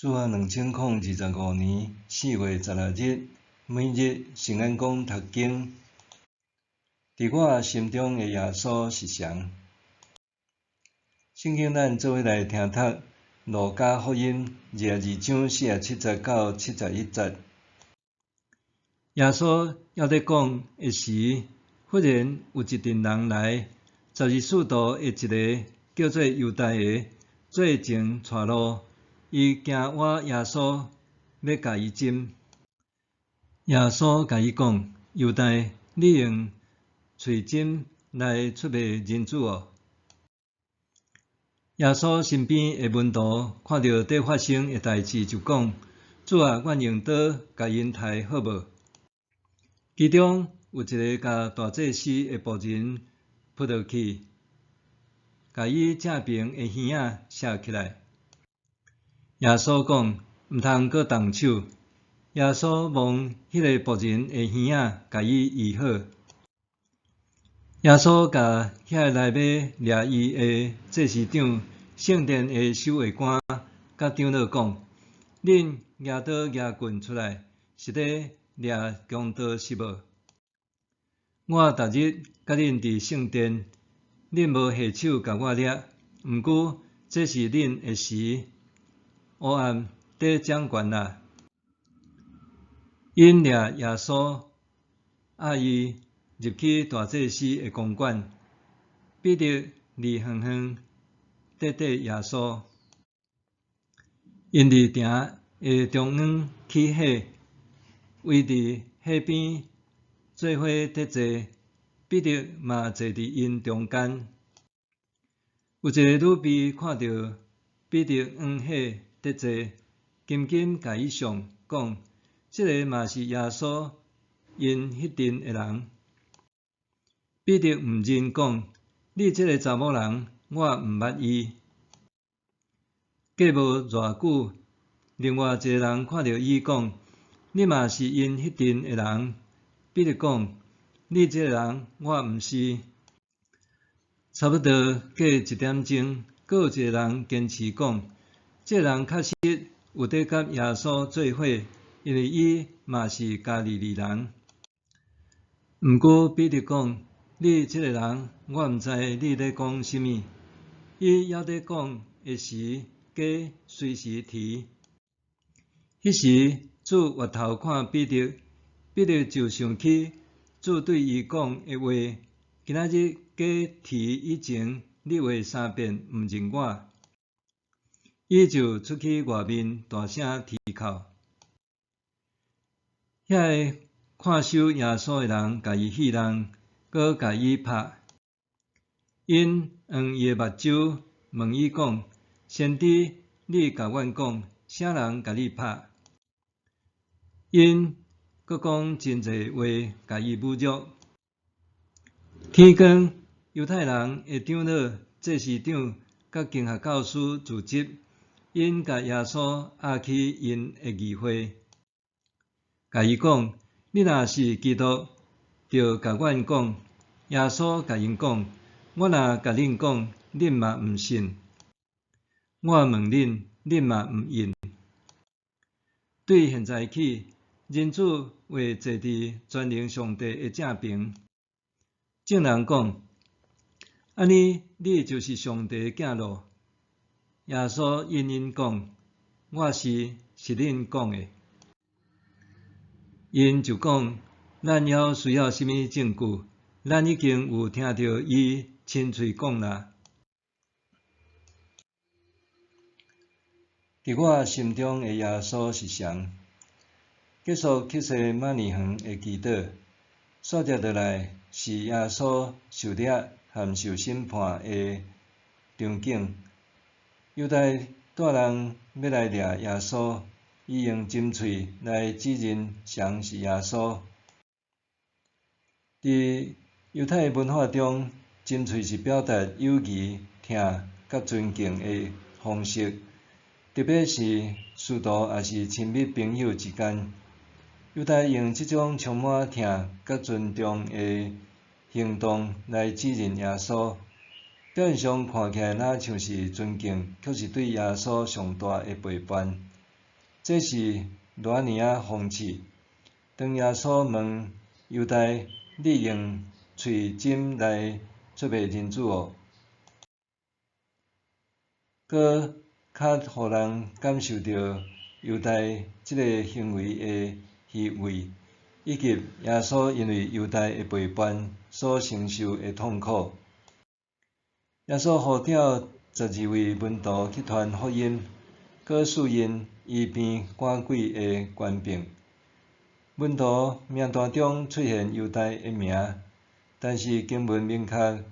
主後2025年4月16日，每日聖安講讀經。佇我心中的耶穌是誰？聖經咱做伙來聽讀路加福音22章47節到71節。耶穌猶咧講的時，忽然有一陣人來，十二使徒的一个叫做猶大的，做前帶路。伊行倚耶穌，欲共伊斟。耶穌共伊講：猶大，你用喙針來出賣人子哦？耶穌身邊的門徒看著佇發生的代誌，就講：主啊，阮用刀共𪜶刣好無？其中有一个共大祭司的僕人噗落去，共伊正爿的耳仔削起來。耶穌講：毋通閣動手。耶穌摸彼个僕人的耳仔，共伊醫好。耶穌共遐來欲掠伊的祭司長、聖殿的守衛官佮長老講：恁舉刀舉棍出來，是咧掠強盜是無？我逐日佮恁佇聖殿，恁無下手共我掠，毋過這是恁的時，黑暗佇掌權啦。𪜶掠耶穌，押伊入去大祭司的公館，彼得離遠遠綴綴耶穌。𪜶佇埕的中央起火，圍佇火邊做伙佇坐，彼得嘛坐佇𪜶中間。有一个女婢看著彼得向火佇坐，緊緊共伊相，講：這个嘛是耶穌𪜶彼陣的人。彼得毋認講：你這个查某人，我毋捌伊。過無偌久，另外一个人看著伊講：你嘛是𪜶彼陣的人。彼得講：你這个人，我毋是。差不多過一點鐘，閣有一个人堅持講：這个人確實有佇佮耶穌做伙，因為伊嘛是加利利人。毋過彼得講：你這个人，我毋知你咧講啥物。伊猶咧講的時，雞隨時啼。彼時主回頭看彼得，彼得就想起主對伊講的話：今仔日雞啼以前，你會三遍毋認我。伊就出去外面大聲啼哭。遐个看守耶穌的人共伊戲弄，閣共伊拍。𪜶掩伊的目睭，問伊講：先知，你共阮講，啥人共你拍？𪜶閣講真濟話，共伊侮辱。天光，猶太人的長老、祭司長佮經學教師聚集，𪜶共耶穌押去𪜶的議會，共伊講：你若是基督，就共阮講。耶穌共𪜶講：我若共恁講，恁嘛毋信；我問恁，恁嘛毋應。對現在起，人子會坐佇全能上帝的正爿。眾人講：按呢，你就是上帝的囝囉？耶穌應𪜶講：我是，是恁講的。𪜶就講：咱猶需要啥物證據？咱已經有聽著伊親喙講啦。佇我心中的耶穌是誰？結束客西馬尼園的祈禱，煞接落來是耶穌受掠和受審判的場景。猶大帶人欲來掠耶穌，伊用針喙來指認誰是耶穌。佇猶太文化中，針喙是表達友誼、疼佮尊敬的方式，特別是師徒抑是親密朋友之間。猶大用這種充滿疼佮尊重的行動來指認耶穌，表面上看起來若像是尊敬，卻是對耶穌上大的背叛。這是偌爾仔諷刺！當耶穌問猶大：你用喙針來出賣人子哦？閣較予人感受著猶大這个行為的虛偽，以及耶穌因為猶大的背叛所承受的痛苦。耶穌呼召12位門徒去傳福音，閣賜𪜶醫病趕鬼的權柄。門徒名單中出現猶大的名，但是經文明確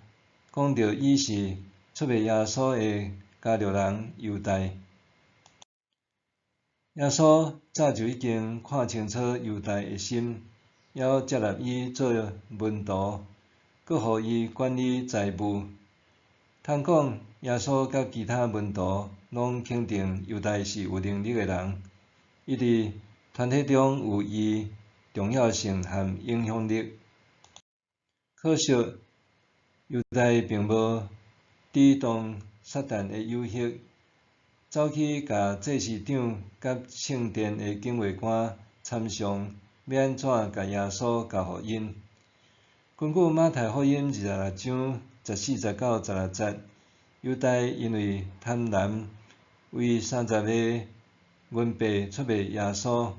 講著伊是出賣耶穌的加略人猶大。耶穌早就已經看清楚猶大的心，猶接納伊做門徒，閣予伊管理財務。通講，耶穌佮其他門徒攏肯定猶大是有能力的人，伊佇團體中有伊重要性和影響力。可惜，猶大並無抵擋撒旦的誘惑，走去共祭司長佮聖殿的警衛官參商，欲按怎共耶穌交予𪜶。根據馬太福音26章14節到16節，猶大因為貪婪，為30個銀幣出賣耶穌。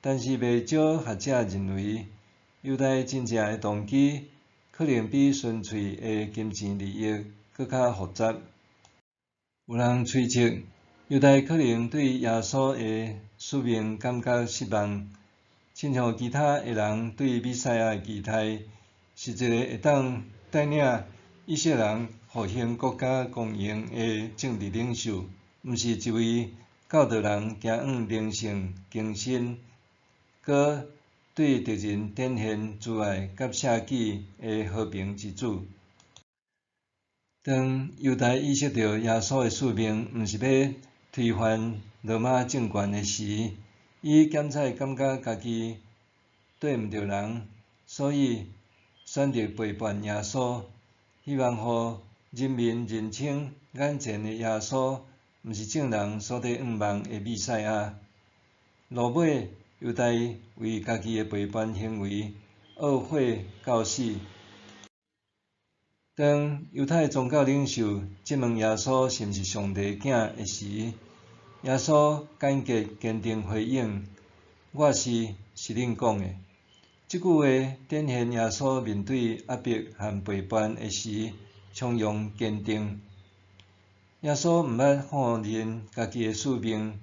但是袂少學者認為，猶大真正的動機可能比純粹的金錢利益閣較複雜。有人揣測，猶大可能對耶穌的使命感覺失望，親像其他的人對彌賽亞的期待，是一個會當帶領以色列人復興國家光榮的政治領袖，毋是一位教導人行往靈性更新，閣對敵人展現慈愛佮捨己的和平之主。當猶大意識著耶穌的使命毋是欲推翻羅馬政權的時，伊檢採感覺家己對毋著人，所以選擇背叛耶穌，希望予人民認清眼前的耶穌毋是眾人所佇向望的彌賽亞。落尾，猶大為家己的背叛行為懊悔到死。當猶太宗教領袖質問耶穌是毋是上帝囝的時，耶穌簡潔堅定回應：我是，是恁講的。這句話展現耶穌面對壓迫和背叛的時，從容堅定。耶穌毋捌否認家己的使命，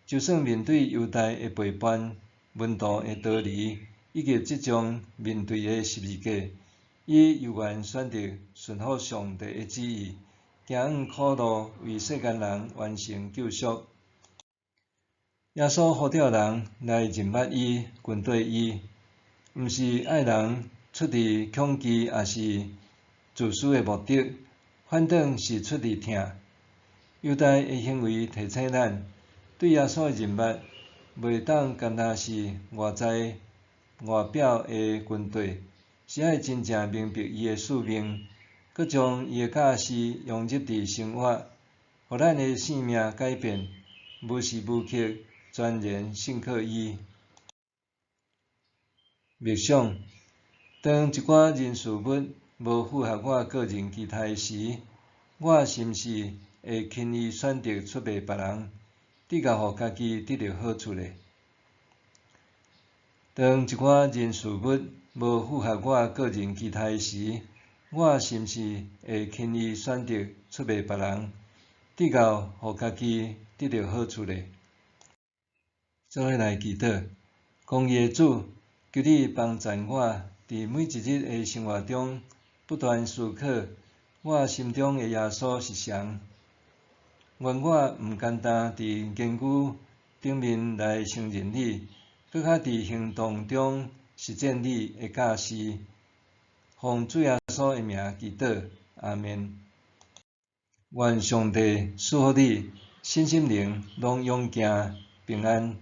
就算面對猶大的背叛、門徒的逃離，以及即將面對的十字架，伊猶原選擇順服上帝的旨意，行往苦路，為世間人完成救贖。耶穌呼召人來認捌伊、跟綴伊，毋是愛人出自恐懼，抑是自私的目的，反轉是出自疼。猶大的行為提醒咱，對耶穌的認捌，袂當干焦是外在外表的跟綴，是愛真正明白伊的使命，閣將伊的教示融入佇生活，予咱的生命改變，無時無刻全然信靠伊。默想，當一寡人事物無符合我個人期待時，我是毋是會輕易選擇出賣別人，直到予家己得著好處呢？當一寡人事物無符合我個人期待時，我是毋是會輕易選擇出賣別人，直到予家己得著好處呢？做伙來祈禱，公義的主，求你幫贊我，佇每一日的生活中，不斷思考我心中的耶穌是誰。願我毋干焦佇言語頂面來承認你，閣較佇行動中實踐你的教示。奉主耶穌的名祈禱，阿們。願上帝賜福你，身心靈攏勇健平安。